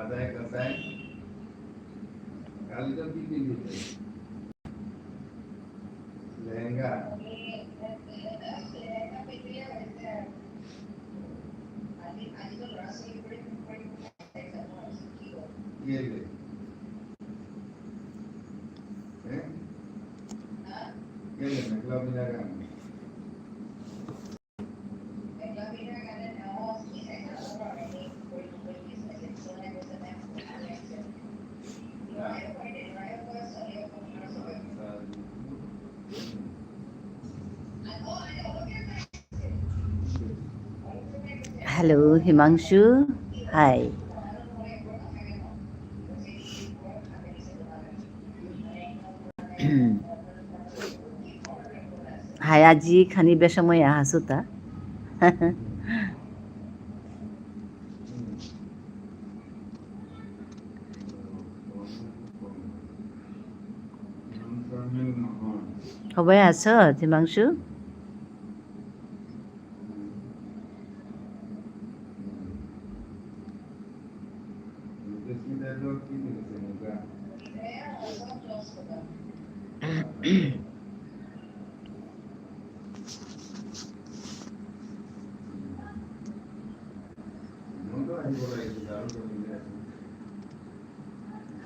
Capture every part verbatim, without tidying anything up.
আদায় কাদায়। কালি তো কি পিন্ধিছে? লেহেঙ্গা। ইয়ে লে। হ্যাঁ? ইয়ে লে, মেঘলা মেঘলা গান। Hello, Himangshu. Hi. হাই, আজি খানি বেসময় আহাসুতা। হবাই আছো, হিমাংশু?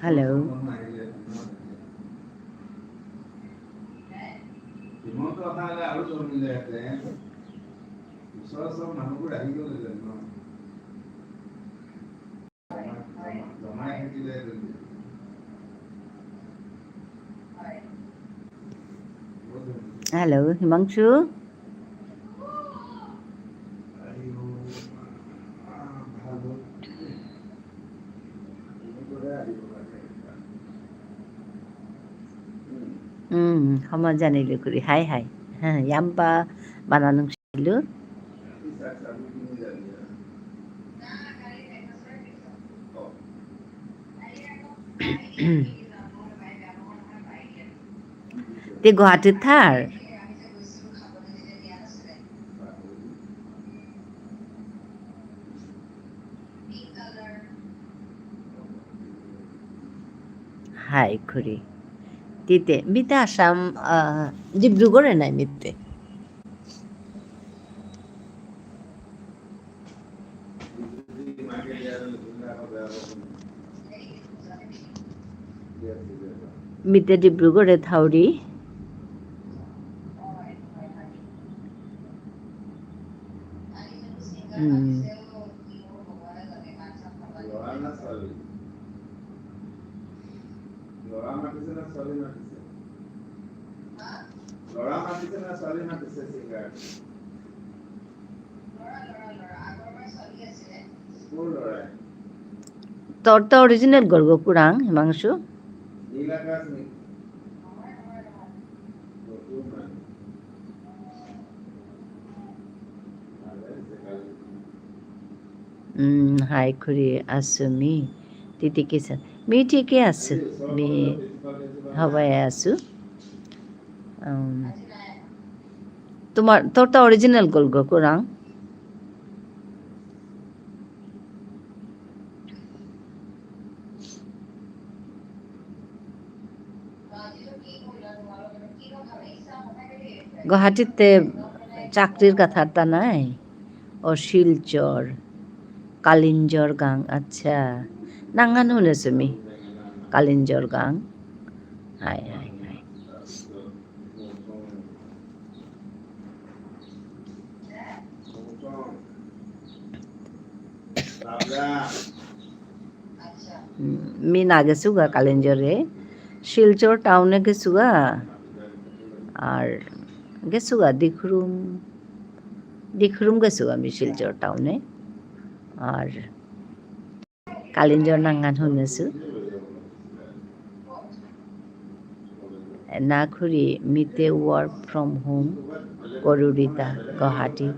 Hello. হিমন্ত অহা হ'লে আৰু জমিলেহেঁতেন। ওচৰৰ চব মানুহবোৰ আহি গ'লহেঁতেন ন? জমা, জমা, জমাই থাকিলেহেঁতেন। Hello, হিমাংশু? উম, হমা জানিলে করি। হাই, হাই। হ্যাঁ, ইয়াম্পা বানানো ছিল। তে গুৱাহাটীত থাৰ? হাই খুরি। তিতে, মিতে আসাম, আহ, ডিব্রুগড়ে নাই মিতে। মিতে ডিব্রুগড়ে থাউরি। উম। ল'ৰা মাতিছে নে ছোৱালী মাতিছে? ল'ৰা মাতিছে নে ছোৱালী মাতিছে singer? ক'ৰ ল'ৰাই? তোর তো original গর্গ কুরাং, হিমাংশু। নীল আকাশ নেকি? নতুন মানুহ। উম, হাই খুরি, আসু মি। তিতি কিসা? মি ঠিকে আসু। মি হবাই আসু। উম, তোমার, তোর তো original গল্প কুরাং। গুয়াহাটিতে চাকরির কথা তা নাই? ও শিলচর, কালিঞ্জর গাং, আচ্ছা। নাঙহান হুনেসু মি, কালিঞ্জর গাং। হাই, হাই, হাই। উম, মি না গেসুগা কালিঞ্জরে। শিলচর টাউনে গেসুগা। আর গেসুগা দিখরুম, দিখরুম গেসুগা মি শিলচর টাউনে। আর কালিঞ্জর নাঙহান হুনেসু। না খুরি, মিতে work from home করুরিতা গুয়াহাটি।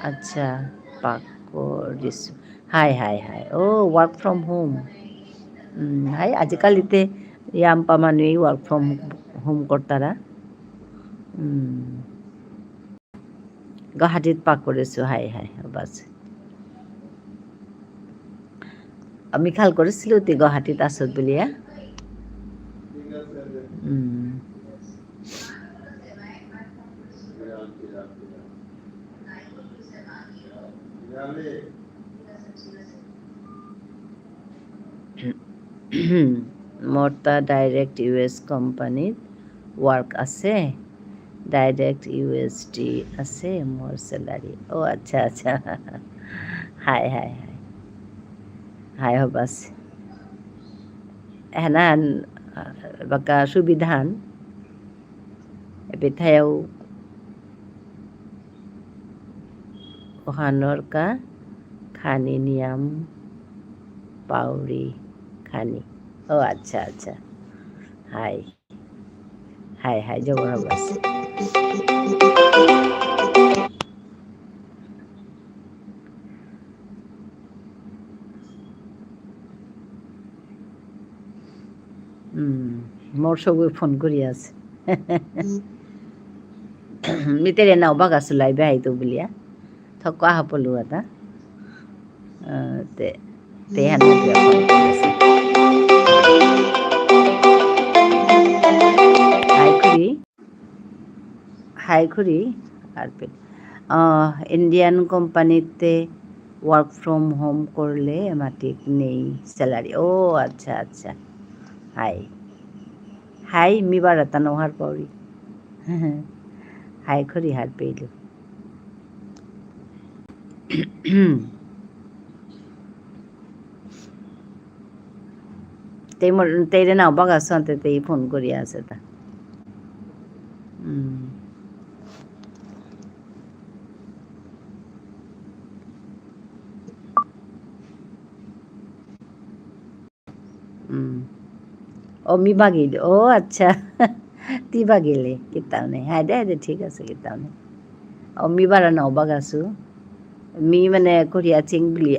আচ্ছা, পাক করিসু। হাই, হাই, হাই। ও, work from home। উম, হাই, আজিকালিতে ইয়াম্পা মানুয়ে work from home করতারা। উম। গুয়াহাটিত পাক করেসু, হাই, হাই, বাস। আমি খাল করেছিল তুই গুয়াহাটিত আসত বুলিয়া। উম। মোরতা direct U S কোম্পানিত work আছে, direct U S D আছে মোর salary। ও আচ্ছা, আচ্ছা। হাই, হাই, হাই। হাই হবাস। এহানান, আহ, বাকা সুবিধান। এপেইথায়ও অহানর কা খানি নিয়াম পাউরি খানি। ও আচ্ছা, আচ্ছা। হাই। হাই, হাই, জবর হবাস। উম, মোর সবই ফোন করি আছে। মিতেরে নাও বাগাসু লাইবে আইতো বুলিয়া। থক আহা পলু আতা। আহ, তে, তে হান মিতেরে ফোন করি আছে। হাই খুড়ি। হাই খুড়ি, আরপিন। আহ, Indian কোম্পানিতে work from home করলে মাটিক নেই salary। ও, আচ্ছা, আচ্ছা। হাই। হাই, মি বারাতা নহার পাউরি। হাই খুড়ি হার পেইলু। তেই মোর, তেইরে নাও বাগাসু আনতে তেই ফোন করি আছে তা। উম। উম। ও মি বাগিল, ও আচ্ছা। তি বাগিলে, কিতাও নেই। হায় দে, হায় দে, ঠিক আছে, কিতাও নেই। ও মি বারা নাও বাগাসু। মি মানে করিয়া চিং বুলি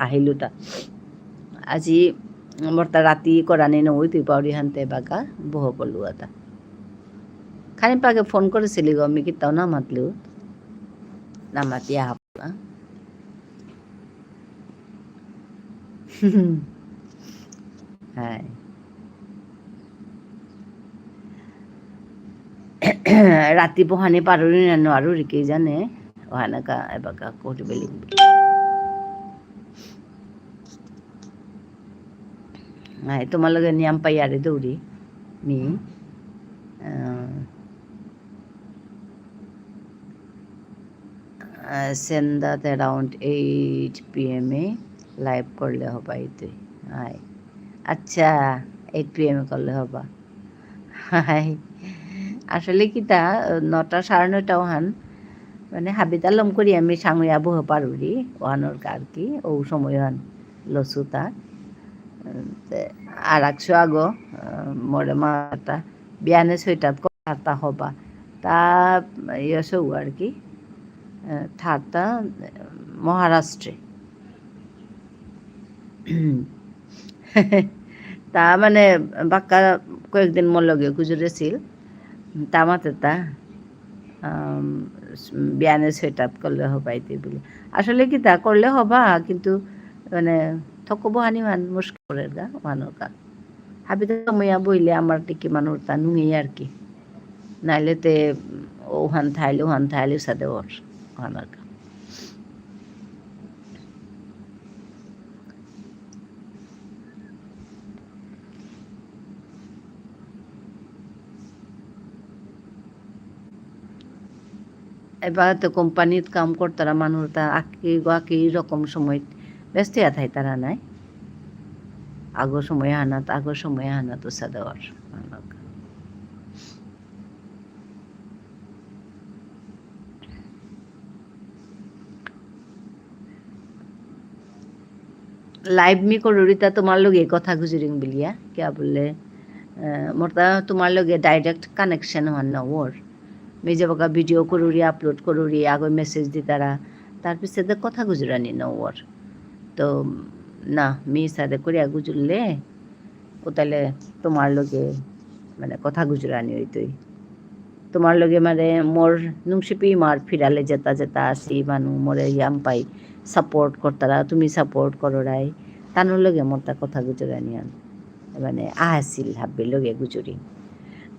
আহিলু তা। আজি মোর তা রাতি করানি নই তুই পাউরি হানতে বাগা বহ পলু আতা। খানি পাকে ফোন করেছিলি গো, মি কিতাও না মাতলু। না মাতিয়া হাপলা। হায়। রাতি বহানি পারুরি না নুয়ারুরি কে জানে, অহানাকা এবাকা কোটি বেলিং। হায়, তোমার লগে নিয়াম পাইয়ারে দৌড়ি, মি, আহ, আহ, সেন্দাত around eight P M এ live করলে হবা ইতে। হায়। আচ্ছা, eight P M এ করলে হবা। হায়। আসলে কিতা, নটা, সাড়ে নয়টা ওহান, মানে হাবিতা লম করি আমি সাঙুয়া বহ পারুরি, ওহানর কা আর কি, ও সময় ওহান লসুতা। উম, তে, আর আকশো আগো, আহ, মোরে মাতা, বিয়ানে ছয়টাত ক-, থার্তা হবা। তা, ইয়ে সৌ আর কি, আহ, থার্তা, আহ, মহারাষ্ট্রে। তা মানে বাক্কা কয়েকদিন মোর লগে গুজরেছিল। তা মাতে তা, আম, বিয়ানে ছয়টাত করলে হবা ইতে বুলি। আসলে কিতা করলে হবা, কিন্তু মানে থকবো হানি মান মুশকিল করের গা, মানুর কা। হাবিতা সময়া বইলে আমার টিকি মানুর তা নুঙেই আর কি। নাইলে তে ওহান থাইলে, ওহান থাইলে সাদে ওর, ওহান আর কা। এবার তো কোম্পানিত কাম করতারা মানুর তা আকি, আকি রকম সময় ব্যস্ত ইয়া থাইতারা নাই। আগর সময় আহানাত, আগর সময় আহানাত উসা দেওয়ার। Live মি করুরিতা তোমার লগে কথা গুজরিং বুলিয়া, কিয়া বুললে, আহ, মোরতা তোমার লগে direct connection হন না ওর। মি যেবাকা video করুরি, upload করুরি, আগে message দিতারা, তার পিছে তো কথা গুজরানি না ওর। তো, না, মি সাদে করিয়া গুজরলে, ও তাহলে তোমার লগে, মানে, কথা গুজরানি হইতই। তোমার লগে, মানে, মোর নুংসিপি মার ফিরালে যেতা যেতা আসি, মানু মোরে ইয়াম পাই support করতারা, তুমি support করো রাই। তানুর লগে মোর তা কথা গুজরানি আন। মানে, আসিল হাব্বির লগে গুজরি।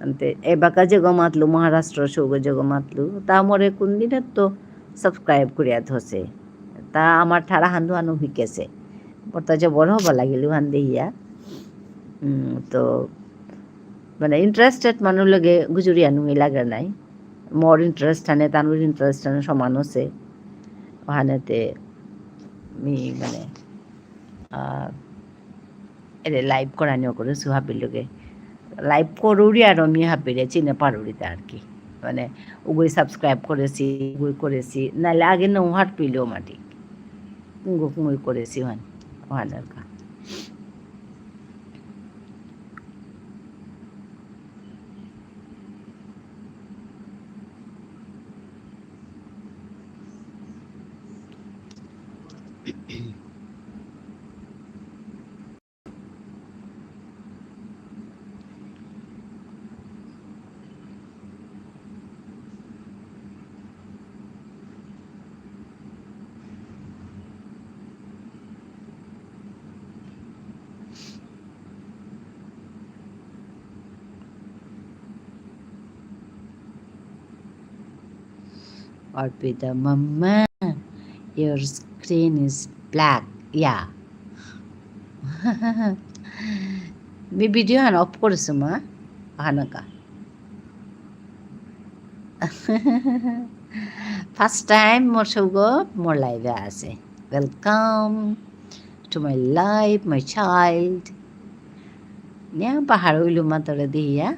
আনতে, এবাকা যেগো মাতলু, মহারাষ্ট্র সৌগ যেগো মাতলু, তা মোরে কোন দিনে তো subscribe করিয়া থসে। তা আমার ঠারা হান্দু হানু হিকেছে। মোর তা জবর হবা লাগিল হান দেহিয়া। উম, তো, মানে, interested মানু লগে গুজরিয়া নুঙি লাগে নাই। মোর interest হানে, তানুর interest হানে সমান আছে। ওহানেতে মি, মানে, আহ, এরে live করানি অকরেসু হাবির লগে। Live করুরি আর আমি হাবিরে চিনে পারুরি তা আর কি। মানে, উগই subscribe করেসি, উগই করেসি। নাইলে আগে নৌহার পিলেও মাটি। কুঙ্গো কুঙ্গই করেসি ওহান, ওহান আর কা। Arpita, Mama, your screen is black. Yeah. Me video হান off করেসু মা, হানাকা। First time মোর সৌগ মোর live এ আসে। Welcome to my live, my child. নিয়া পাহাড় হইল মাতরে দিয়া।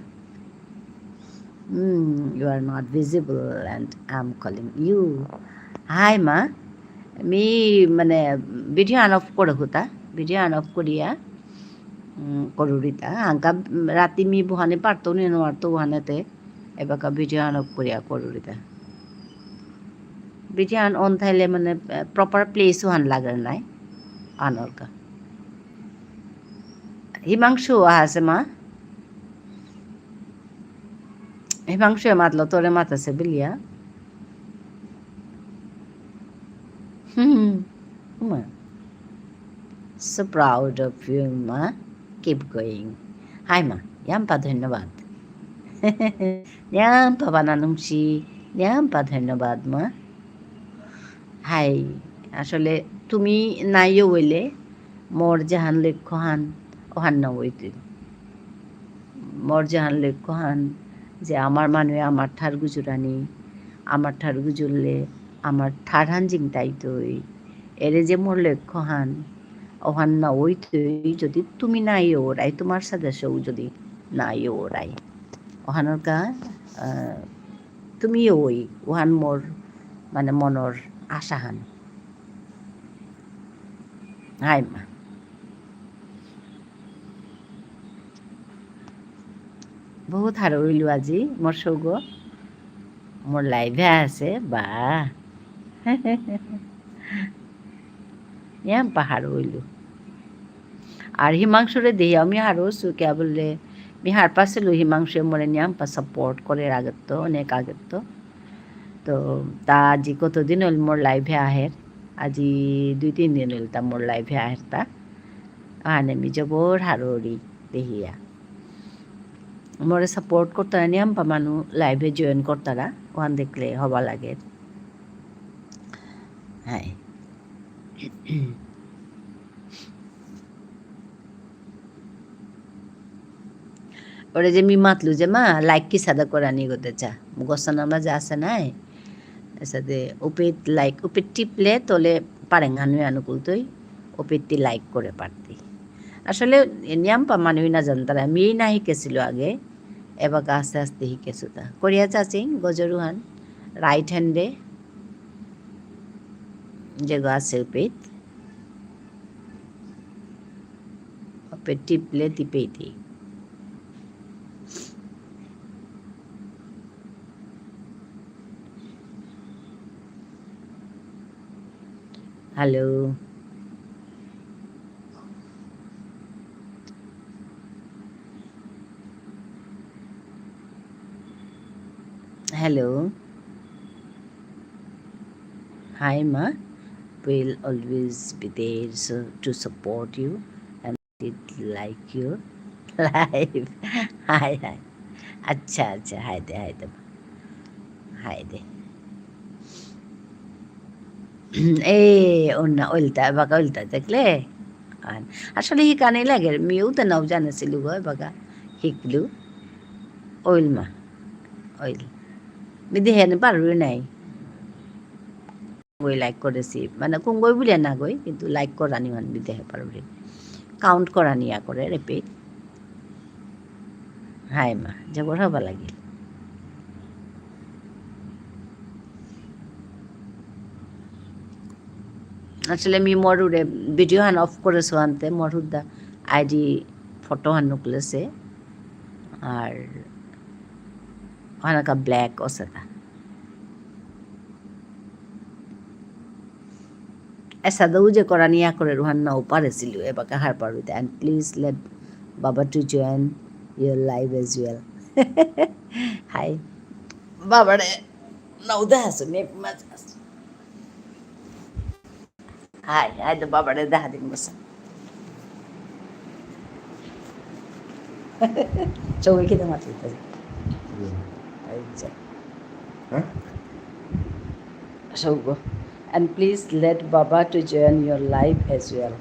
Hmm, you are not visible and I'm calling you. Hi মা, মি মানে video on off করে হুতা, video on off করিয়া, উম, করুরিতা। আঙ্কা রাতি মি বুহানে পারতো নি নোয়ারতো বুহানেতে, এবাকা video on off করিয়া করুরিতা। Video on on থাইলে মানে, আহ, proper place ওহান লাগে নাই, আনরকা। হিমাংশু আহাসে মা? হিমাংশু মাতলো তোরে মাতাসে বিলিয়া। হুম, হুম। মা। So proud of you, মা। Keep going. হাই মা, ইয়াম্পা ধন্যবাদ। ইয়াম্পা বানানুংসি, ইয়াম্পা ধন্যবাদ, মা। হাই, আসলে তুমি নাইও বইলে মোর যেহান লক্ষ্যহান, ওহান না হইতই। মোর যেহান লক্ষ্যহান যে আমার মানুয়ে আমার ঠার গুজরানি, আমার ঠার গুজরলে আমার ঠারহান জিংতাইতই। এরে যে মোর লক্ষ্যহান, ওহান না হইতই যদি তুমি নাই ওরাই, তোমার সাদৃশ্যও যদি নাই ওরাই। ওহানর কা, আহ, তুমিও ওই, ওহান মোর, মানে মনর আশাহান। হাই মা। বহুত হারৌ হইলু আজি, মোর সৌগ। মোর live এ আছে, বা। ইয়াম্পা হারৌ হইলু। আর হিমাংশুরে দেহিয়া আমি হারৌ হসু কিয়া বুললে, মি হারপাসিলু হিমাংশুয়ে মোরে নিয়াম্পা support করে আগেত্ত, অনেক আগেত্ত। তো তা আজি কতদিন হইল মোর live এ আহের, আজি দুই তিন দিন হইল তা মোর live এ আহের তা। আনে মি জবর হারৌরি দেহিয়া। মোরে support করতারা নিয়াম্পা মানু live এ join করতারা, ওহান দেখলে হবা লাগে। হাই। ওরে যে মি মাতলু যে মা, like কিসাদে করানি গো দেচা। মুখস্থ নামা যা আছে নাই। এসাদে উপেত like, উপেত টিপলে তলে পারেঙ্গানু আনুকুল তৈ, উপেত্তি like করে পারতি। আসলে এ নিয়াম্পা মানুই না জানতারা, মি না হিকেসিলু আগে, এবাকা আস্তে আস্তে হিকেসুতা। করিয়া চাচিং, গজরুহান, right hand এ, যেগো আছে উপেত। ওপে টিপলে টিপেইতি। Hello. Hello. Hi, মা। will always be there, so, to support you and it like your life. হাই, হাই। আচ্ছা, আচ্ছা, হাই দে, হাই দে। হাই দে। এ, অন্য ওইলতা, বাকা ওইলতা দেখলে? আর আসলে হিকানি লাগে, মিউ তো নাও জানেসিলু গো, বাকা হিকলু। ওইল মা, ওইল। মি দেহেনি পারুরি নাই। গই like করেসি, মানে কুঙগই বুলিয়া না গই, কিন্তু like করানি মান মি দেহে পারুরি। Count করানি ইয়া করে, repeat। হাই মা, জবর হবা লাগিল। আসলে মি মোর উরে video হান off করেসু আনতে, মোর হুদ্দা I D photo হান নুকলেসে, আর হানাকা black অসেতা। এসাদে উজে করানি ইয়া করে রুহান নাও পারেসিলু, এবাকা হার পারুরি তা। And please let Baba to join your live as well. হাই। বাবারে, নাও দেহাসু, মি মাঝে আসু। হাই, হাই তো বাবারে দেহা দিন বসে। চৌকে খেতে মাত্র তো। হুম। এই যে। হ্যাঁ? সৌগ। And please let Baba to join your live as well.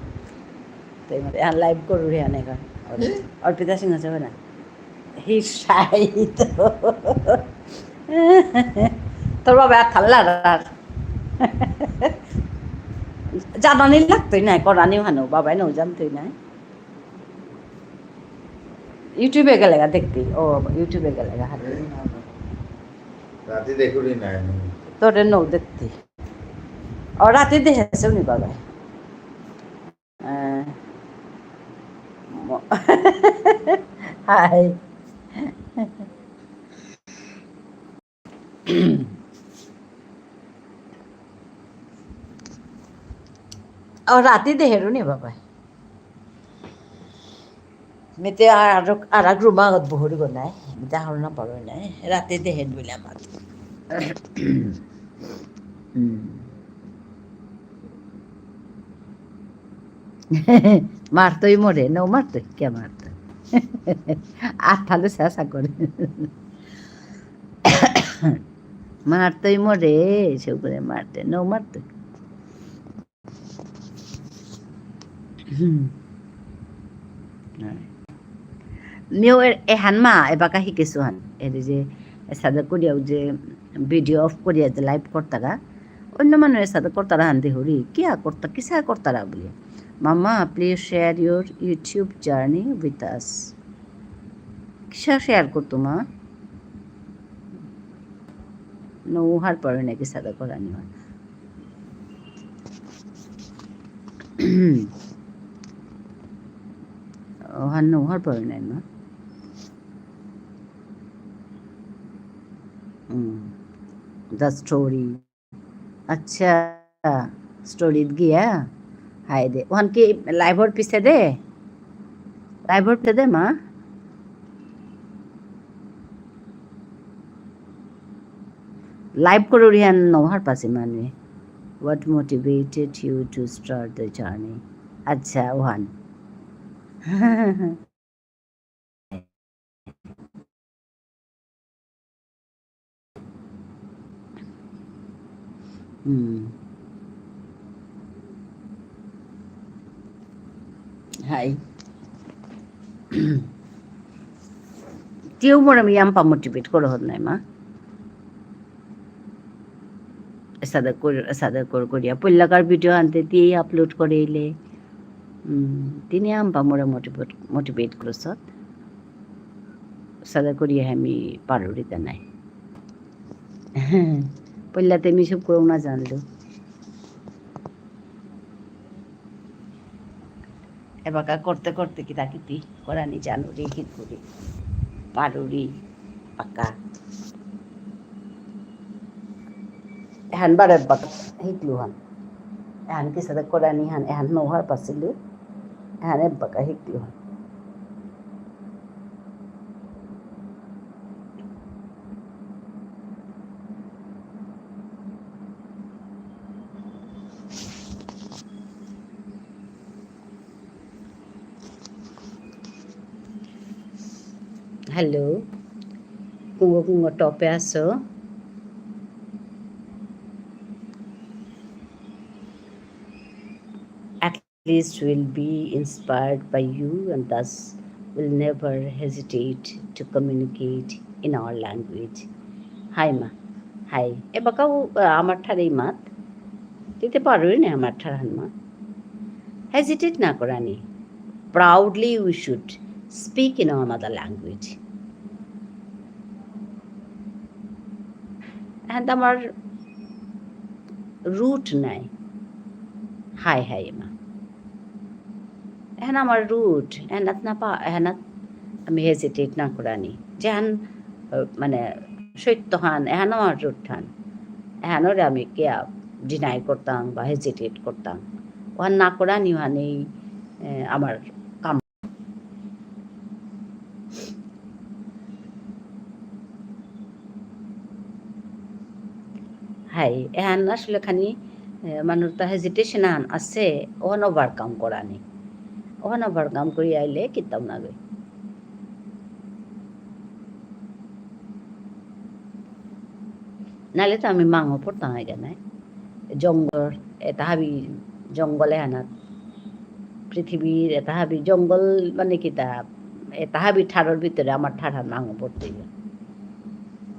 তাই মানে, আর live করুরি আনে এখন। হুম। অর্পিতা সিংহ যাবে না? He's shy তো। তোর বাবা আর থাল্লা আর। জানানি লাগতই না, করানি হানো, বাবাই নাও জানতই না। YouTube-এ গেলেগা দেখতি, ও, YouTube-এ গেলেগা হারে। রাতে দেখুরি না আমি। তোরে নাও দেখতি। ও, রাতে দেহেসে উনি বাবাই। আহ, ম-, হাই। ও, রাতি দেহেরু নি বাবা। মিতে আর, আর এক রুমা আগত বহুরি গো নাই। মিতে আর না পারো নাই। রাতি দেহের বুলে আমার। হুম। মারতই মোরে, নাও মারতই, কে মারতই? আর তাহলে শেষা করে। মারতই মোরে, সে করে মারতে, নাও মারতই। হুম। মিও এ-, এহান মা, এবাকা হিকেসু হান। এর যে, এসাদে করিয়াও যে, video off করিয়া যে live করতারা, অন্য মানু এসাদে করতারা হান দেহুরি, কিয়া করতা, কিসা করতারা বুলে। Mama, please share your YouTube journey with us. কিসা share করতো মা? নাও হার পারে না কিসাদে করানি হয়। ওহান নাও হার পারে না, না? হুম। The story. আচ্ছা, story গিয়া? হাই দে। ওহান কি live-র পিছে দে? Live-র পিছে দে, মা? Live করুরিহান নাও হার পাসি মানুয়ে। What motivated you to start the journey? আচ্ছা, ওহান। হুম। হাই। তিও মোরে মি ইয়াম্পা motivate করো হত নাই মা। এসাদে কর, এসাদে কর করিয়া। পল্লাকার video আনতে দিয়ে upload করে এলে। উম, তিনি ইয়াম্পা মোরে motivate, motivate করছত। এসাদে করিয়া আমি পারুরিতা নাই। পল্লাতে মি সব করে না জানলো। এবাকা করতে করতে কিতা কিতি করানি জানুরি, হিকুরি, পারুরি, পাকা। এহান বারে এবাকা হিকলু হান। এহান কিসাদে করানি হান, এহান নাও হার পাসিলু। এহান এবাকা হিকলু হান। Hello. কুঙগ কুঙগ টপে আসো? At least we'll be inspired by you and thus we'll never hesitate to communicate in our language. হাই মা, হাই। এবাকাও, আহ, আমার ঠারেই মাত। দিতে পারোই না আমার ঠারহান মা। Hesitate না করানি। Proudly we should speak in our mother language. And আমার root নাই। হাই হাই মা। এহান আমার root, এহানাত না পা-, এহানাত আমি hesitate না করানি। যেহান, আহ, মানে, সত্যহান, এহান আমার root হান। এহানরে আমি কিয়া deny করতাম বা hesitate করতাম। ওহান না করানি ওহানেই, এ, আমার কাম। হাই, এহান আসলে খানি, এ, মানুর তা hesitation আহান আছে, ওহান overcome করানি। ওহান overcome করি আইলে কিতাও না গই। নালে তো আমি মাঙো পড়তাম আগে নাই। জঙ্গল, এতা হাবি জঙ্গল এহানাত। পৃথিবীর এতা হাবি জঙ্গল মানে কিতা, এতা হাবি ঠারর ভিতরে আমার ঠারহান মাঙো পড়তে গিয়া।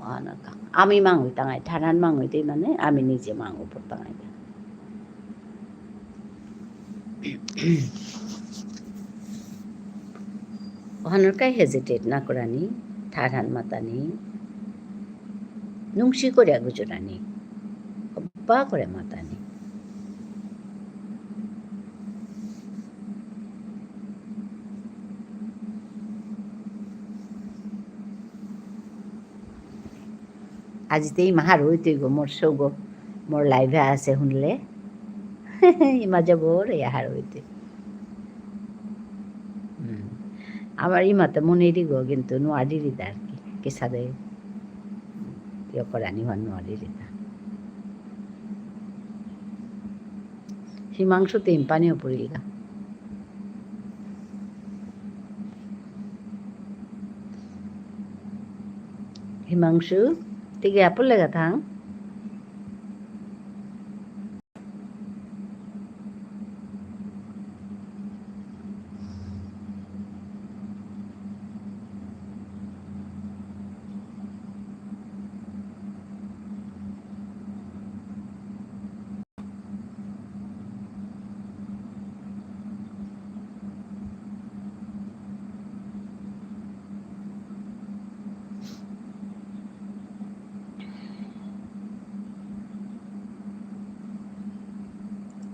অহানকা। আমি মাঙুই তাঙাই, ঠারহান মাঙুই দেই মানে আমি নিজে মাঙো পড়তাঙাই। অহানরকাই hesitate না করানি, ঠারহান মাতানি, নুংসি করিয়া গুজরানি, হব্বা করে মাতানি। আজি তে ইমা হারৌ অইতই গো, মোর সৌগ, মোর live এ আছে হুনলে। ইমা জবর ইয়া হারৌ অইতই। হুম। আমার ইমাতে মনেরি গো, কিন্তু নুয়ারিতা আর কি, কিসাদে ইয়ে করানি অহান নুয়ারিতা। হিমাংশু তিন পানি উপরিলগা। হিমাংশু, তিগে আপু লেগা থাং।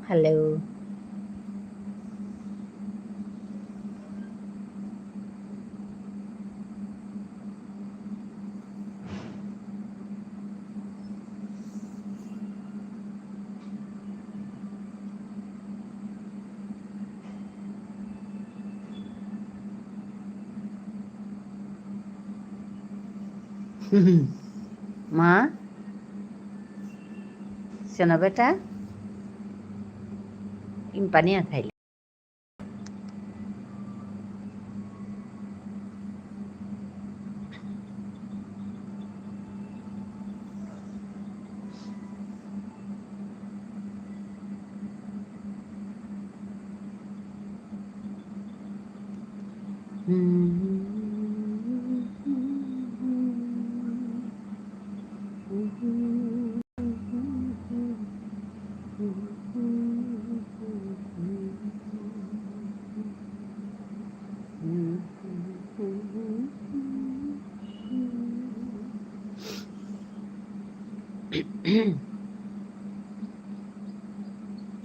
Hello. মা, শোনো বেটা, ইম পানি আ খাইলে।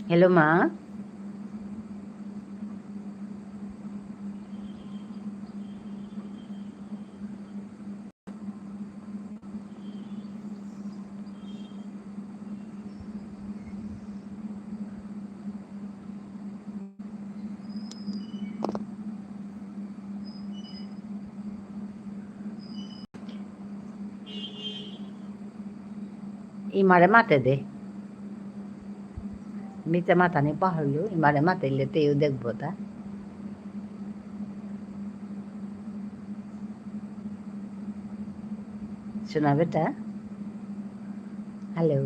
Hello, মা। ইমারে মাতে দে। মিতে মাতানি পাহরলু, ইমারে মাতিলে তেও দেখবো তা। সোনা বেটা, hello।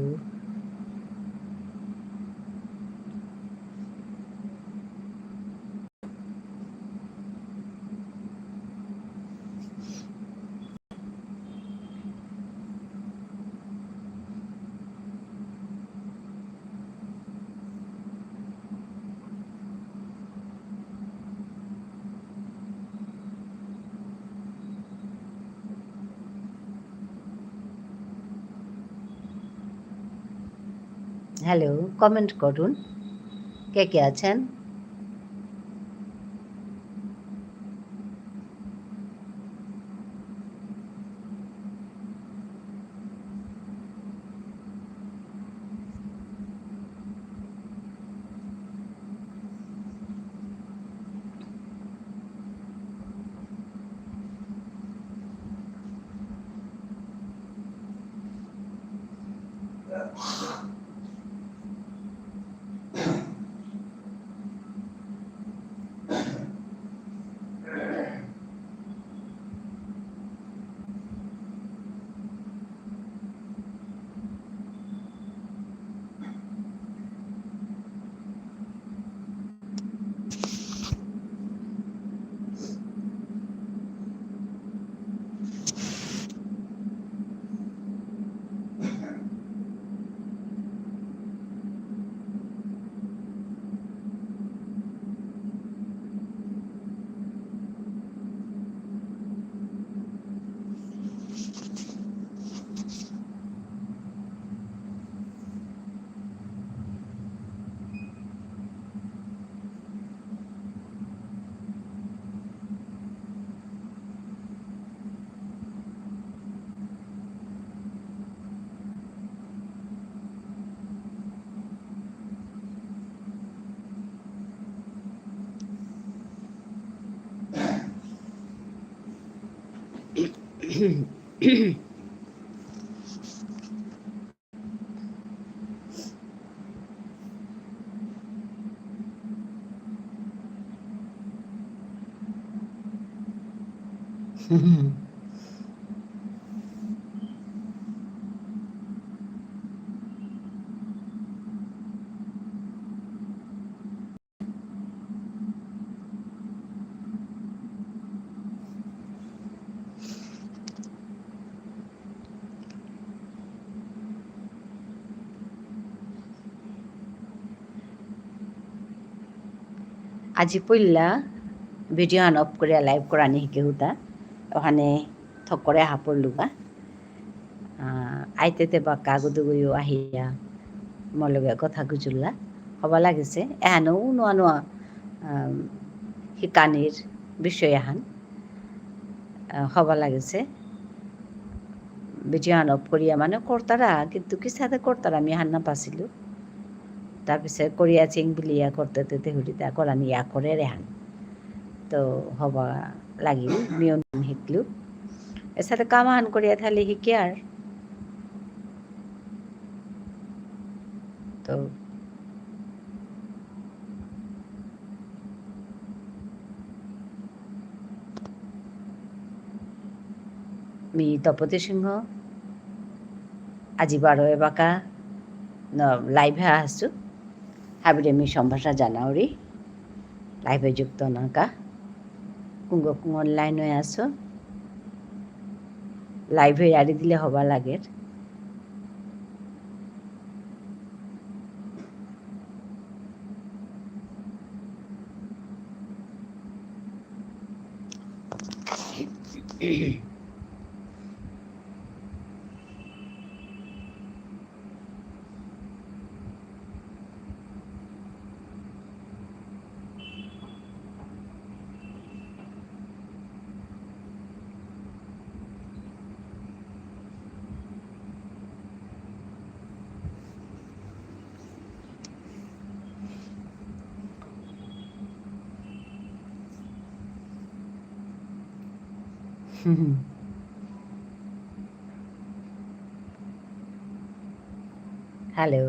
Hello, comment করুন, কে কে আছেন? আজি পইলা video আন off করিয়া live করানি হিকেহুতা। ওহানে থক করে হাপড়লুগা। আহ, আইতেতে বাক্কা গুদুগুয়ু আহিয়া মোর লগে কথা গুজুল্লা। হবা লাগিছে। এহানো নুয়া নুয়া, আহ, হিকানির বিষয় আহান। আহ, হবা লাগিছে। Video আন off করিয়া মানে করতারা, কিন্তু কিসাদে করতারা আমি হার না পাসিলু। তারপিছে করিয়া চিং বুলিয়া করতে তে তে হুরিতা করানি ইয়া করে রেহান। তো হবা লাগিল, মিও নাম হিকলু। এসাদে কাম আহান করিয়া থালি হিকিয়ার। তো মি তপতি সিংহ, আজি বারো এবাকা ন live এ আসু। হাবিরে মি সম্ভাষা জানাউরি। Live এ যুক্ত নাকা। কুঙ্গ কুঙ্গ online হয়ে আসো। Live এ ইয়ারি দিলে হবা লাগের। Hello.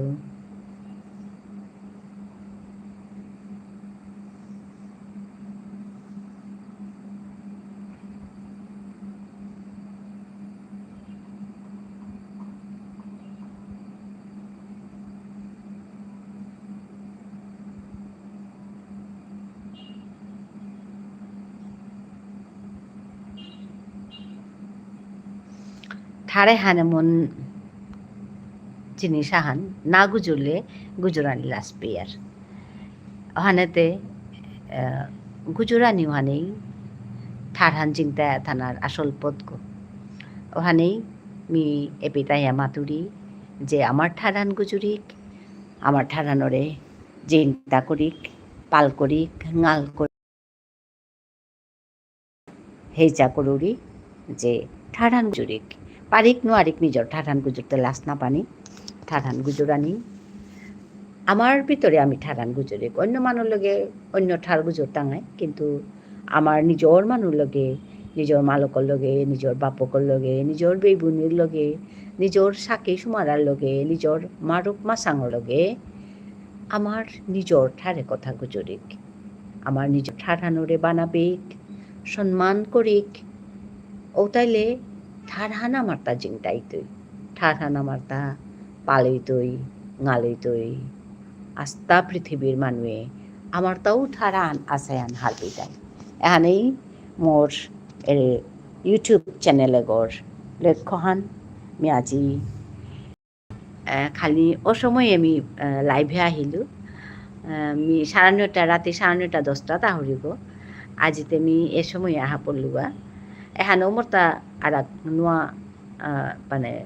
ঠার এহান এমন জিনিস আহান, না গুজুরলে গুজুরানি লাজ পেয়ার। অহানেতে, আহ, গুজুরানি অহানেই ঠারহান জিংতা থানার আসল পথগ। অহানেই মি এপিতাইয়া মাতুরি যে আমার ঠারহান গুজুরিক, আমার ঠারহানরে জিংতা করিক, পাল করিক, ঙাল করিক। হেইচা করুরি যে ঠারহান গুজুরিক। পারিক নুয়ারিক নিজর ঠারহান গুজুরতে লাজ না পানি, ঠারহান গুজুরানি। আমার ভিতরে আমি ঠারহান গুজুরিক। অন্য মানুর লগে অন্য ঠার গুজুরতাঙাই, কিন্তু আমার নিজর মানুর লগে, নিজর মালকর লগে, নিজর বাপকর লগে, নিজর বেইবুনির লগে, নিজর সাকি সুমারার লগে, নিজর মারুপ মাসাঙর লগে, আমার নিজর ঠারে কথা গুজুরিক। আমার নিজর ঠারহানরে বানাবিক, সম্মান করিক। ঔতাইলে ঠারহান আমারতা জিংতাইতই। ঠারহান আমারতা পালইতই, ঙালইতই। আস্তা পৃথিবীর মানুয়ে আমারতাউ ঠারহান আসায়ান হারপিতাই। এহানেই মোর, এ, YouTube channel এগর লক্ষ্যহান। মি আজি আহ, খালি অসময়ে আমি, আহ, live এ আহিলু। আহ, মি সাড়ে নয়টা, রাতি সাড়ে নয়টা, দশটা তা হরিব। আজিতে মি এ সময়ে আহা পড়লুগা। এহানও মোরতা আরাক নুয়া, আহ, মানে,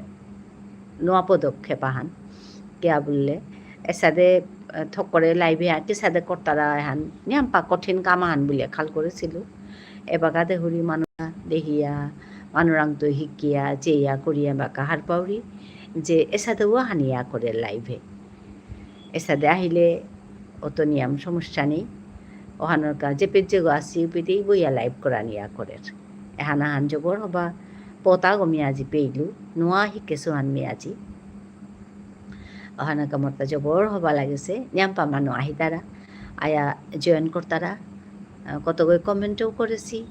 নুয়া পদক্ষেপ আহান। কিয়া বুললে, এসাদে, আহ, থক করে live এ আ-, কিসাদে করতারা এহান, নিয়াম্পা কঠিন কাম আহান বুলিয়া খাল করেসিলু। এবাকা দেহুরি মানু দেহিয়া, মানুরাংতো হিকিয়া, চেয়া করিয়া বাকা হারপাউরি, যে এসাদে ওহানিয়া করে live এ। এসাদে আহিলে অত নিয়াম সমস্যা নেই। অহানর কা যে পেজ যেগো আসি, উপিতেই বইয়া live করানিয়া করের। এহান আহান জবর হবা, পতা গমি আজি পেইলু, নোয়া হিকেসু হান মি আজি। অহানর কা মোরতা জবর হবা লাগেসে, নিয়াম্পা মানু আহিতারা, আয়া join করতারা, আহ, কতগই comment ও করেসি,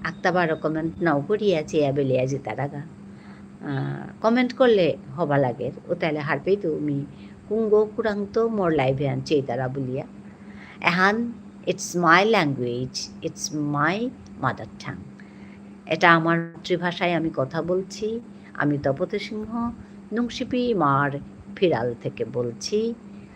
আকতা বারো comment নাও করিয়া চেয়া বেলিয়া জিতারাগা। আহ, comment করলে হবা লাগের, উতাইলে হারপেইতু মি কুঙগ কুরাংতো মোর live এহান চেইতারা বুলিয়া। এহান, it's my language, it's my mother tongue। এটা আমার মাতৃভাষায় আমি কথা বলছি, আমি তপতী সিংহ, নুংশিপি ইমার ফিরাল থেকে বলছি।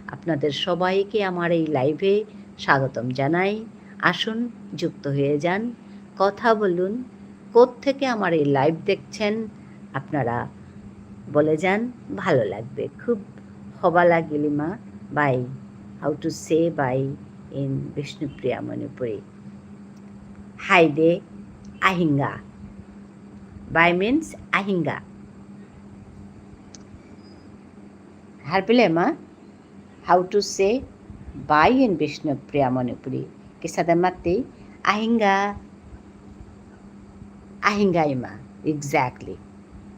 আপনাদের সবাইকে আমার এই live এ স্বাগতম জানাই। আসুন, যুক্ত হয়ে যান, কথা বলুন। কোত্থেকে আমার এই live দেখছেন আপনারা বলে যান, ভালো লাগবে। খুব হবা লাগিল ইমা, bye। How to say bye in Bishnupriya Manipuri? হাইদে আহিঙ্গা। Bye means আহিঙ্গা। হারপিলে মা? How to say bye in Bishnupriya Manipuri? কিসাদে মাতি? আহিঙ্গা। আহিঙ্গা ইমা। Exactly.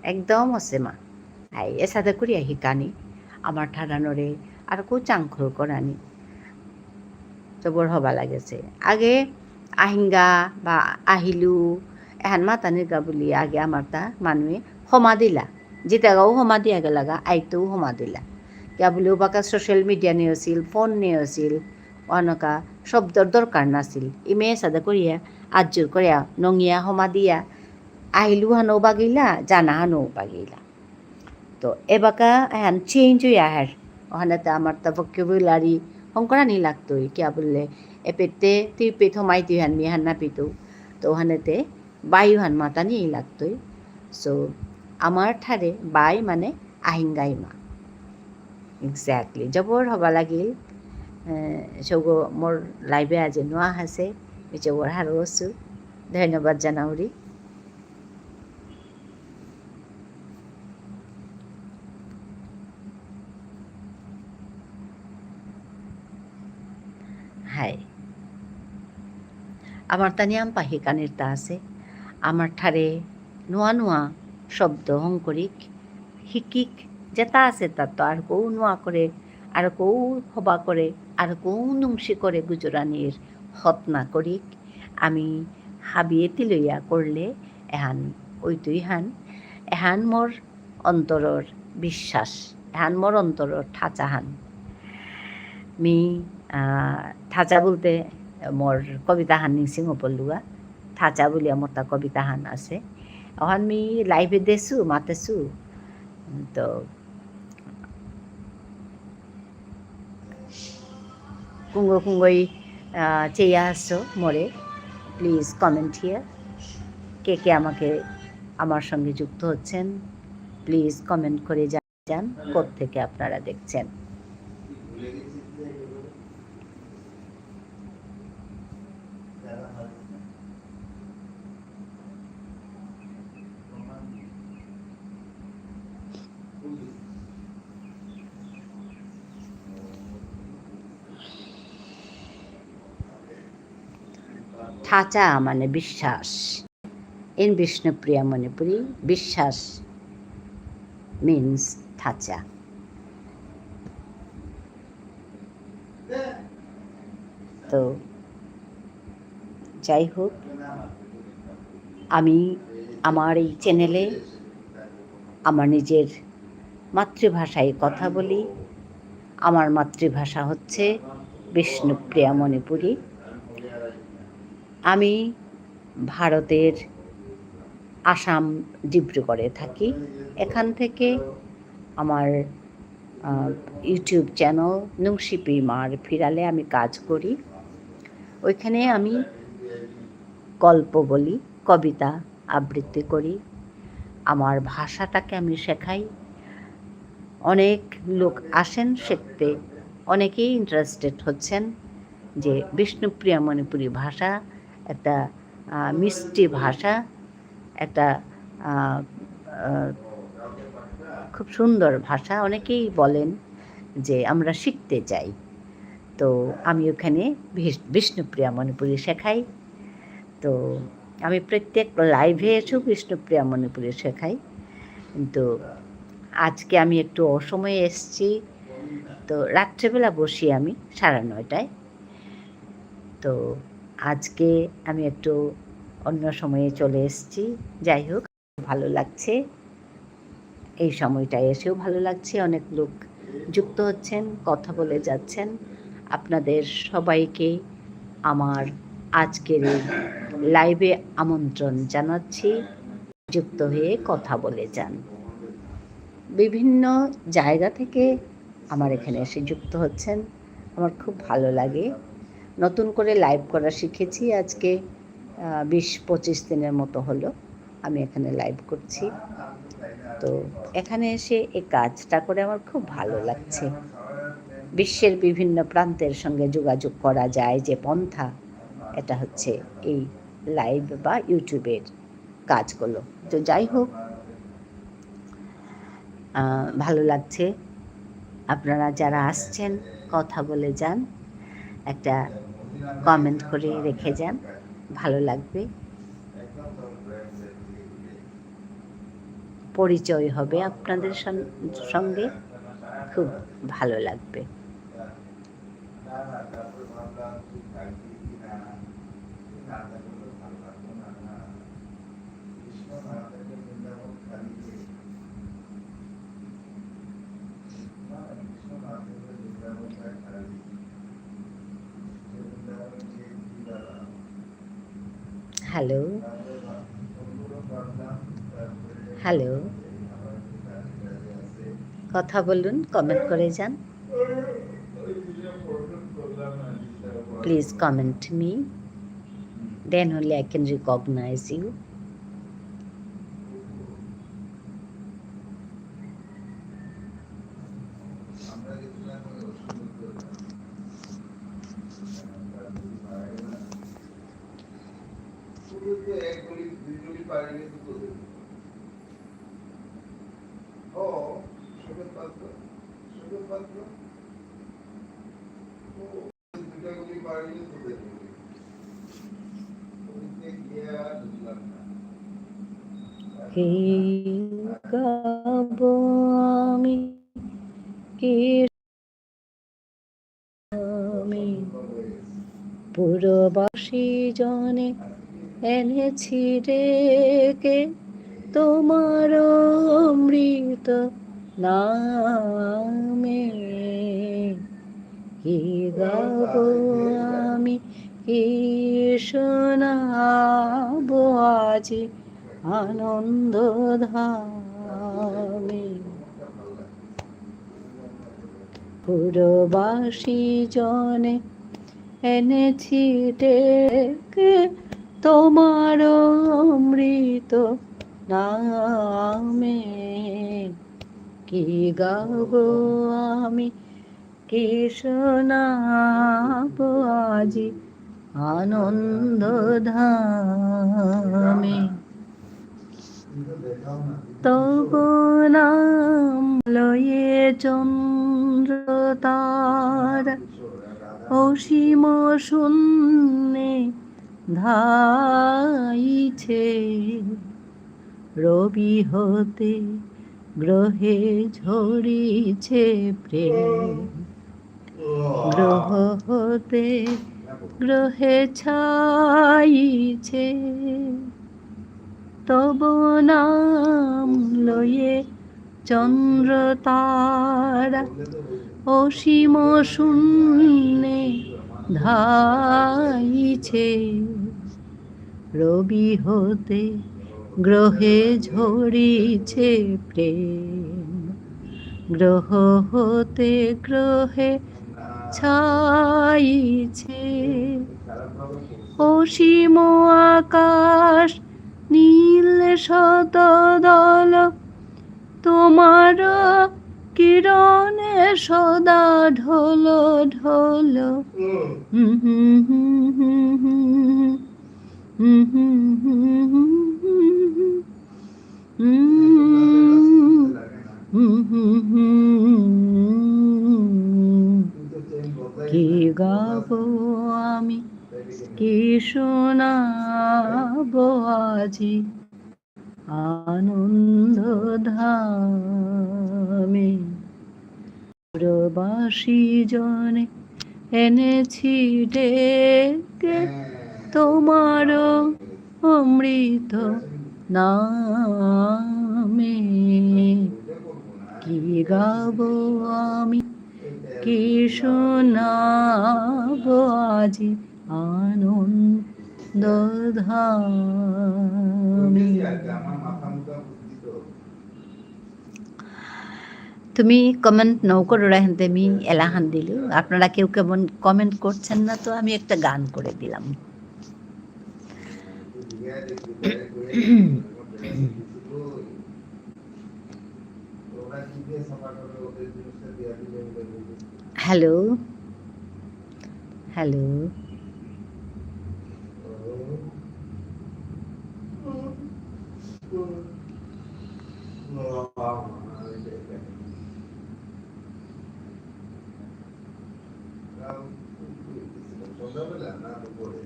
একদম অসে মা। হাই, এসাদে করিয়া হিকানি। আমার ঠারহানরে আরাকউ চাংখল করানি। জবর হবা লাগেসে। আগে আহিঙ্গা বা আহিলু, এহান মাতানির কা বুলি আগে আমারতা মানুয়ে হমা দিলা। জিতাগাও হমা দিয়া গেলাগা, আইতেও হমা দিলা। কিয়া বুলি উবাকা social media নেই আছিল, phone নেই আছিল, অহানর কা শব্দর দরকার নাছিল। ইমে এসাদে করিয়া, আত জোর করিয়া, নঙিয়া হমা দিয়া, আহিলু হানও বাগিলা, যানা হানও বাগিলা। তো এবাকা এহান change হইয়া আহের। অহানেতে আমারতা vocabulary হঙকরানি লাগতই, কিয়া বুললে, এপেতে তুই পেত হমাই তুই হান মি হান না পিতু। তো অহানেতে bye হান মাতানি লাগতই। So, আমার ঠারে bye মানে আহিঙ্গা ইমা। Exactly। জবর হবা লাগিল। এ, সৌগ মোর live এ আজি নোয়া হাসে, জবর হারৌ অসু। ধন্যবাদ জানাউরি। হাই। আমারতা নিয়াম পাহি কানিরতা আছে। আমার ঠারে নোয়া নোয়া শব্দ হঙকরিক, হিকিক, যেতা আছে তাত আরাকউ নোয়া করে, আরাকউ হবা করে, আরাকউ নুংসি করে গুজরানির হতনা করিক। আমি হাবিয়ে তিলইয়া করলে এহান অইতই হান, এহান মোর অন্তরর বিশ্বাস, এহান মোর অন্তরর ঠাচাহান। মি, আহ, ঠাচা বুলতে মোর কবিতাহান নিংসিং পড়লুগা, ঠাচা বুলিয়া মোরতা কবিতাহান আছে। অহান মি live এ দেসু, মাতেসু। তো কুঙগ কুঙগই, আহ, চেয়া আসো মোরে, please comment here। কে কে আমাকে, আমার সঙ্গে যুক্ত হচ্ছেন, please comment করে জানান কোত্থেকে আপনারা দেখছেন। থাচা মানে বিশ্বাস। In Bishnupriya Manipuri, বিশ্বাস means থাচা। তো যাই হোক, আমি আমার এই channel এ আমার নিজের মাতৃভাষায় কথা বলি। আমার মাতৃভাষা হচ্ছে বিষ্ণুপ্রিয়া মণিপুরী। আমি ভারতের আসাম, ডিব্রুগড়ে থাকি। এখান থেকে আমার, আহ, YouTube channel নুংশিপি ইমার ফিরালে আমি কাজ করি। ওইখানে আমি গল্প বলি, কবিতা আবৃত্তি করি, আমার ভাষাটাকে আমি শেখাই। অনেক লোক আসেন শিখতে, অনেকেই interested হচ্ছেন যে বিষ্ণুপ্রিয়া মণিপুরী ভাষা একটা, আহ, মিষ্টি ভাষা, একটা, আহ, আহ, খুব সুন্দর ভাষা। অনেকেই বলেন যে আমরা শিখতে চাই। তো আমি ওখানে বিষ-, বিষ্ণুপ্রিয়া মণিপুরী শেখাই। তো আমি প্রত্যেক live এ এসেও বিষ্ণুপ্রিয়া মণিপুরী শেখাই, কিন্তু আজকে আমি একটু অসময়ে এসেছি। তো রাত্রেবেলা বসি আমি সাড়ে নয়টায়। তো আজকে আমি একটু অন্য সময়ে চলে এসেছি। যাই হোক, ভালো লাগছে। এই সময়টা এসেও ভালো লাগছে। অনেক লোক যুক্ত হচ্ছেন, কথা বলে যাচ্ছেন। আপনাদের সবাইকে আমার আজকের এই live এ আমন্ত্রণ জানাচ্ছি। যুক্ত হয়ে কথা বলে যান। বিভিন্ন জায়গা থেকে আমার এখানে এসে যুক্ত হচ্ছেন। আমার খুব ভালো লাগে। নতুন করে live করা শিখেছি আজকে, আহ, বিশ পঁচিশ দিনের মতো হলো আমি এখানে live করছি। তো এখানে এসে এই কাজটা করে আমার খুব ভালো লাগছে। বিশ্বের বিভিন্ন প্রান্তের সঙ্গে যোগাযোগ করা যায় যে পন্থা, এটা হচ্ছে এই live বা YouTube এর কাজগুলো। তো যাই হোক, আহ, ভালো লাগছে। আপনারা যারা আসছেন, কথা বলে যান, একটা comment করে রেখে যান, ভালো লাগবে। পরিচয় হবে আপনাদের সন-, সঙ্গে, খুব ভালো লাগবে। Hello? Hello? কথা বলুন, comment করে যান। Please comment me. Then only I can recognize you. কি গাবো আমি, কি আমি পুরবাসী জনে এনেছি ডেকে তোমার অমৃত নামে। কি গাবো আমি, কি শোনাবো আজি, আনন্দ ধামে। পুরবাসী জনে এনেছি ডেকে তোমার অমৃত নামে। কি গাবো আমি, কি শোনাবো আজি আনন্দ ধামে। তব নাম লয়ে চন্দ্র তারা অসীম শূন্যে ধাইছে। রবি হতে গ্রহে ঝরিছে প্রেম। গ্রহ হতে গ্রহে ছাইছে। তব নাম লয়ে চন্দ্র তারা অসীম শূন্যে ধাইছে। রবি হতে গ্রহে ঝরিছে প্রেম। গ্রহ হতে গ্রহে ছাইছে। অসীম আকাশ নীল শতদল, তোমার কিরণে সদা ঢল ঢল। কি গাবো আমি, কি শোনাবো আজি আনন্দ ধামে। পুরবাসী জনে এনেছি ডেকে তোমার অমৃত নামে। কি গাবো আমি, কি শোনাবো আজি আনন্দ ধামে। তুমি comment নৌ করো, হেনতে আমি এলাহান দিলু। আপনারা কেউ কেমন comment করছেন না, তো আমি একটা গান করে দিলাম। Hello, hello. সন্ধ্যাবেলা না দুপুরে?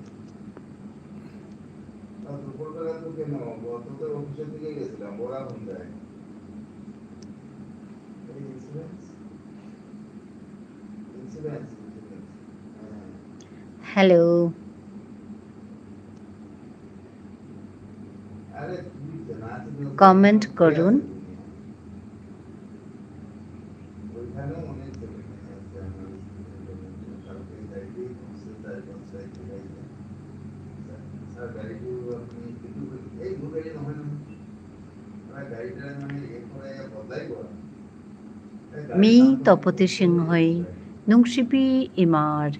না, দুপুরবেলা তো কেন? গত তো অফিসের দিকে গেছিলাম, ওরা কোন যায়? এই insurance? Insurance, insurance। হ্যাঁ। হ্যালো। আরে, তুই জানা আছে না? Comment করুন। ওইখানেও অনেক ছেলে মেয়ে আছে, আমার স্কুলের কালকে যাইতেই পৌঁছে চার পাঁচ সাইকেল আইছে। স্যার, স্যার, গাড়িটো আপনি কিন্তু এই ভুল গাড়ি নহয়, নহয়। ওরা গাড়িটা মানে এ করে বদলাই করা। মি তপতি সিংহই নুংশিপি ইমার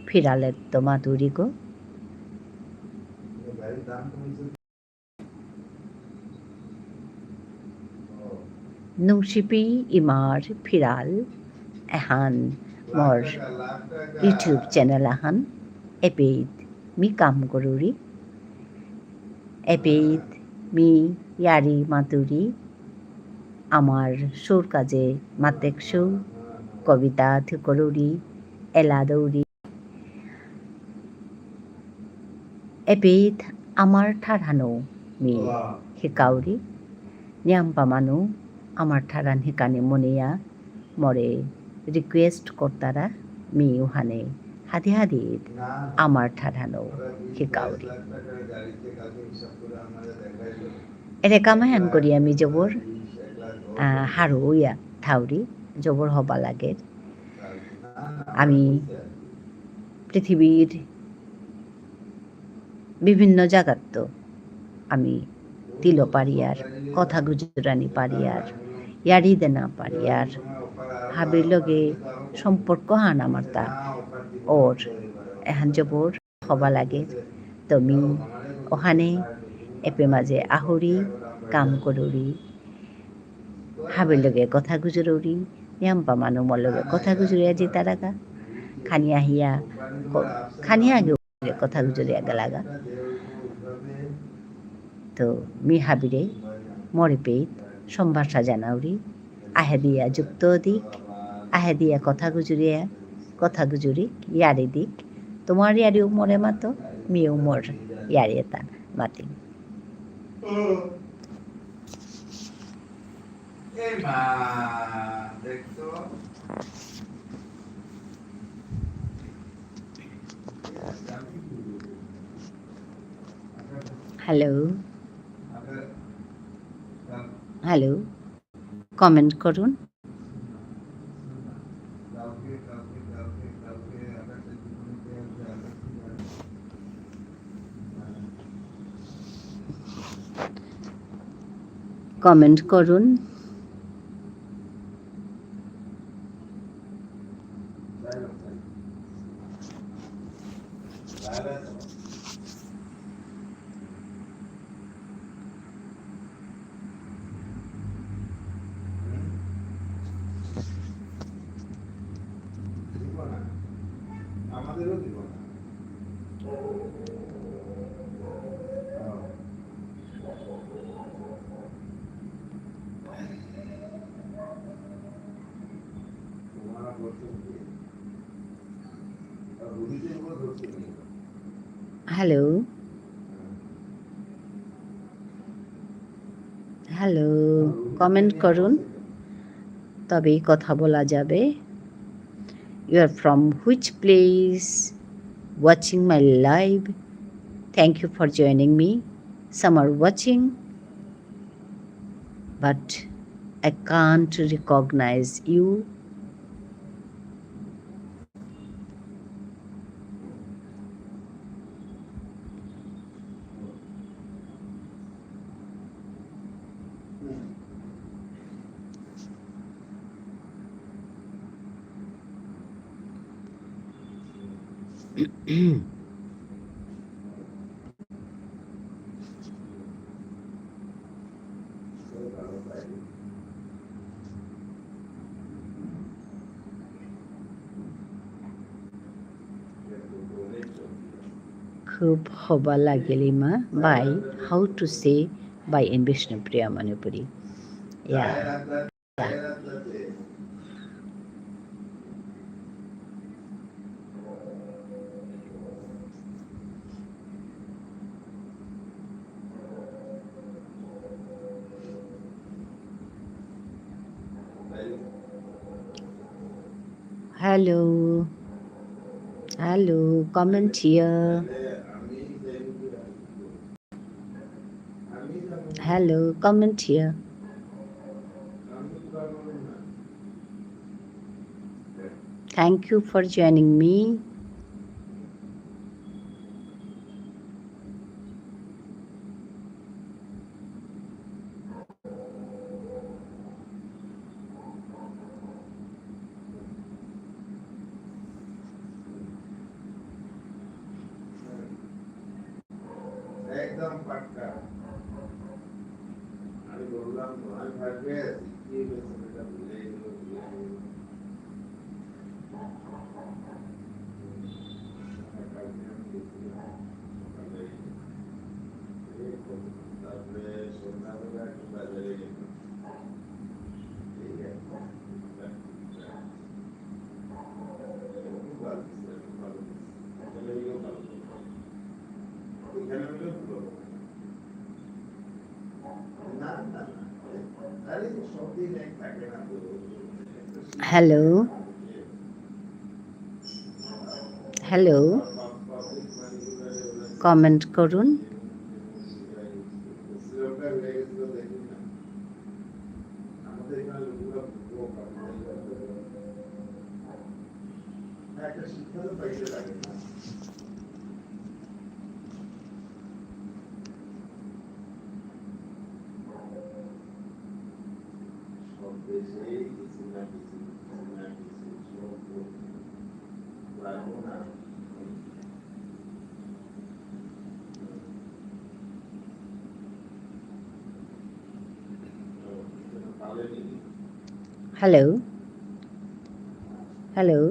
ফিরালেত্ত মাতুরিগো। নুংশিপি ইমার ফিরাল এহান মোর YouTube channel আহান এপেইত মি কাম করুরি। এপেইত মি ইয়ারি মাতুরি, আমার সুর কাজে মাতেকসু, কবিতা থিকরুরি, এলা দৌরি। এপেইত আমার ঠারহানৌ মি হিকাউরি, নিয়াম পামানু আমার ঠারহান হিকানি মনিয়া, মোরে request করতারা মি উহানে হাদি হাদিত আমার ঠারহানৌ হিকাউরি। এরে কামায়ান করি আমি জবর, আহ, হারৌ ইয়া থাউরি, জবর হবা লাগের। আমি পৃথিবীর বিভিন্ন জাগাত্ত আমি তিলো পারিয়ার, কথা গুজরানি পারিয়ার, ইয়ারি দেনা পারিয়ার, হাবির লগে সম্পর্ক হান আমার তা ওর এহান জবর হবা লাগে। তো মি ওহানে এপে মাঝে আহুরি, কাম করুরি, হাবির লগে কথা গুজরুরি, নিয়াম্পা মানু মোর লগে কথা গুজরিয়া জিতারাগা, খানি আহিয়া, ক-, খানি আগে কথা গুজরিয়া গেলাগা। তো মি হাবিরে মোরে পেইত সম্ভাষা জানাউরি, আহে দিয়া যুক্ত দিক, আহে দিয়া কথা গুজরিয়া, কথা গুজুরি, ইয়ারি দিক। তোমার ইয়ারিও মোরে মাতো, মিও মোর ইয়ারি এতা মাতি। এ মা, দেখতো। Hello. Hello. Comment করুন। Comment করুন। আমাদেরও দিব না। Hello. Hello. Comment করুন, তবেই কথা বলা যাবে। You are from which place? Watching my live. Thank you for joining me. Some are watching, but I can't recognize you. খুব হবা লাগিল ইমা, bye. How to say bye in Bishnupriya Manipuri? Yeah. Hello. Hello. Comment here. Hello, comment here. Thank you for joining me. একদম পাক্কা। আমি বললাম তো, আমি ফার্স্ট পেয়ে আছি। কি হয়েছে সেটা ভুলে গেল, ভুলে গেল। কালকে আমি গেছিলাম সকালে। এই তারপরে সন্ধ্যাবেলা একটু বাজারে গেলাম। এই আর কি। Hello. Hello. Comment করুন। Hello. Hello.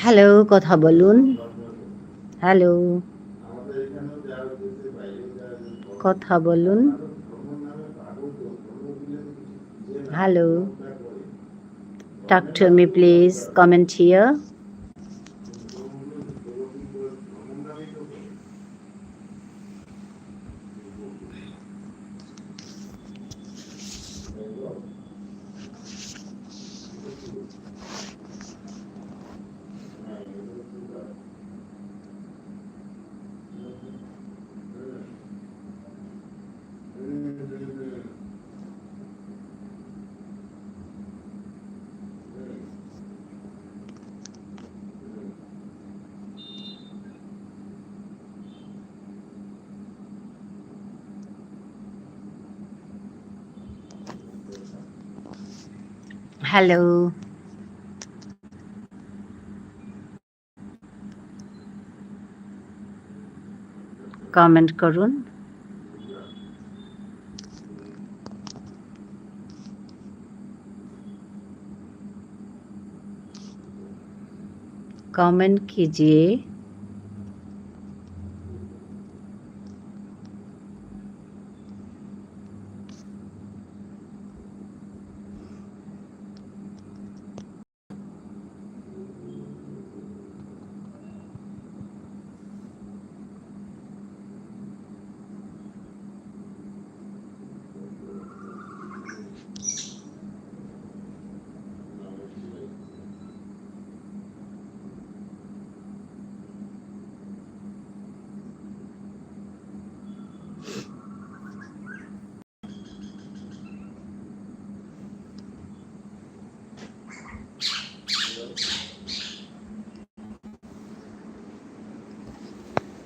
হ্যালো, কথা বলুন। হ্যালো, কথা বলুন। Hello, talk to me, please. Comment here. Hello. Comment করুন। Comment कीजिए।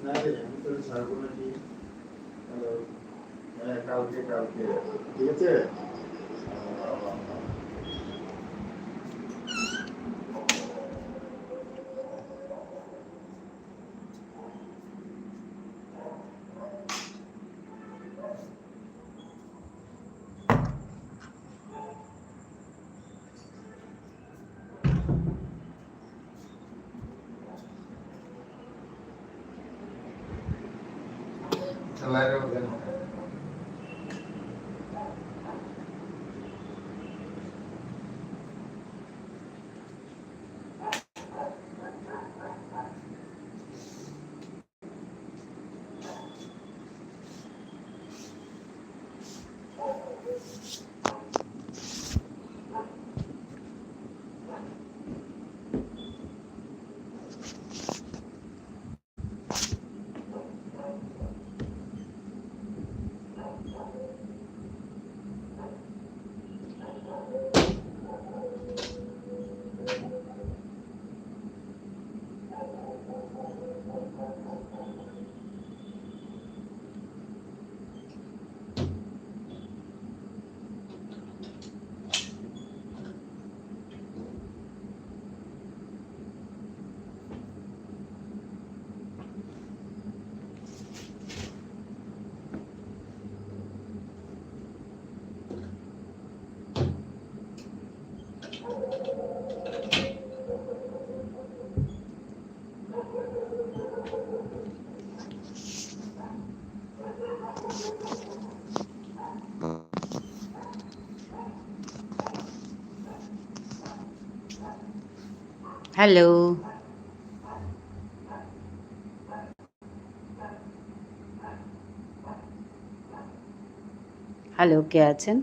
না রে, আমি তো ছাড়বো না কি? হ্যালো। হ্যাঁ, কালকে, কালকে। ঠিক আছে? হ্যালো। হ্যালো, কে আছেন?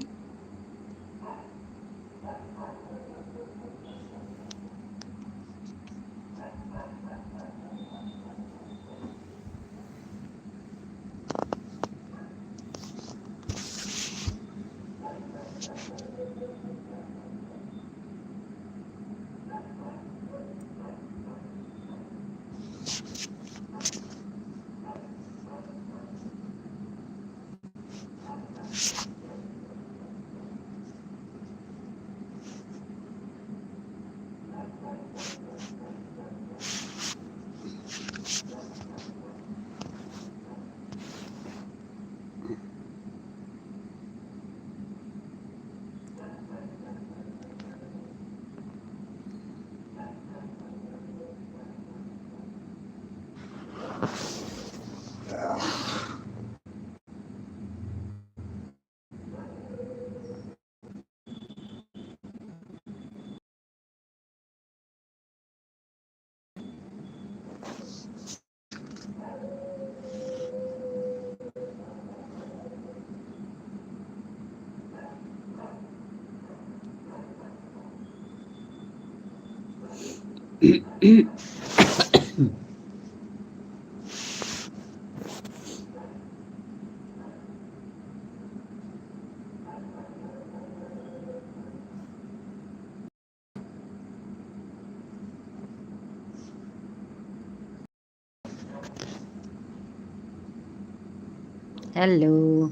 Hello.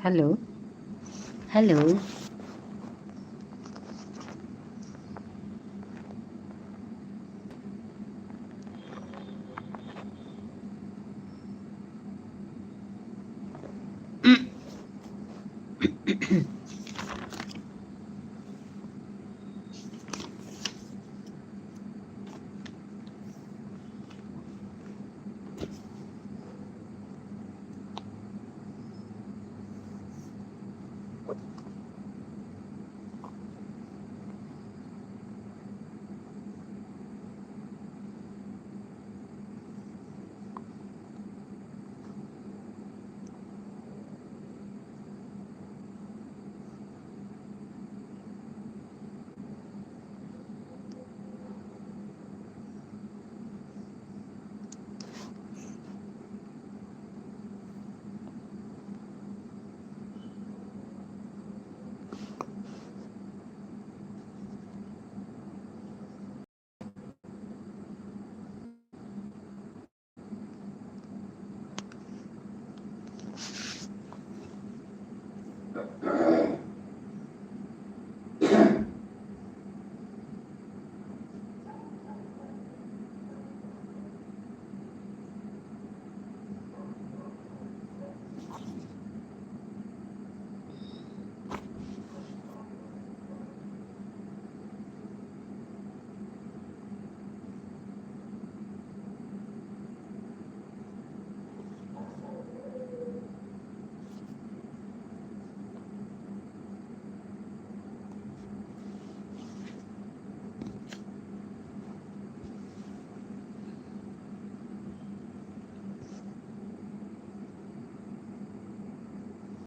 Hello. Hello.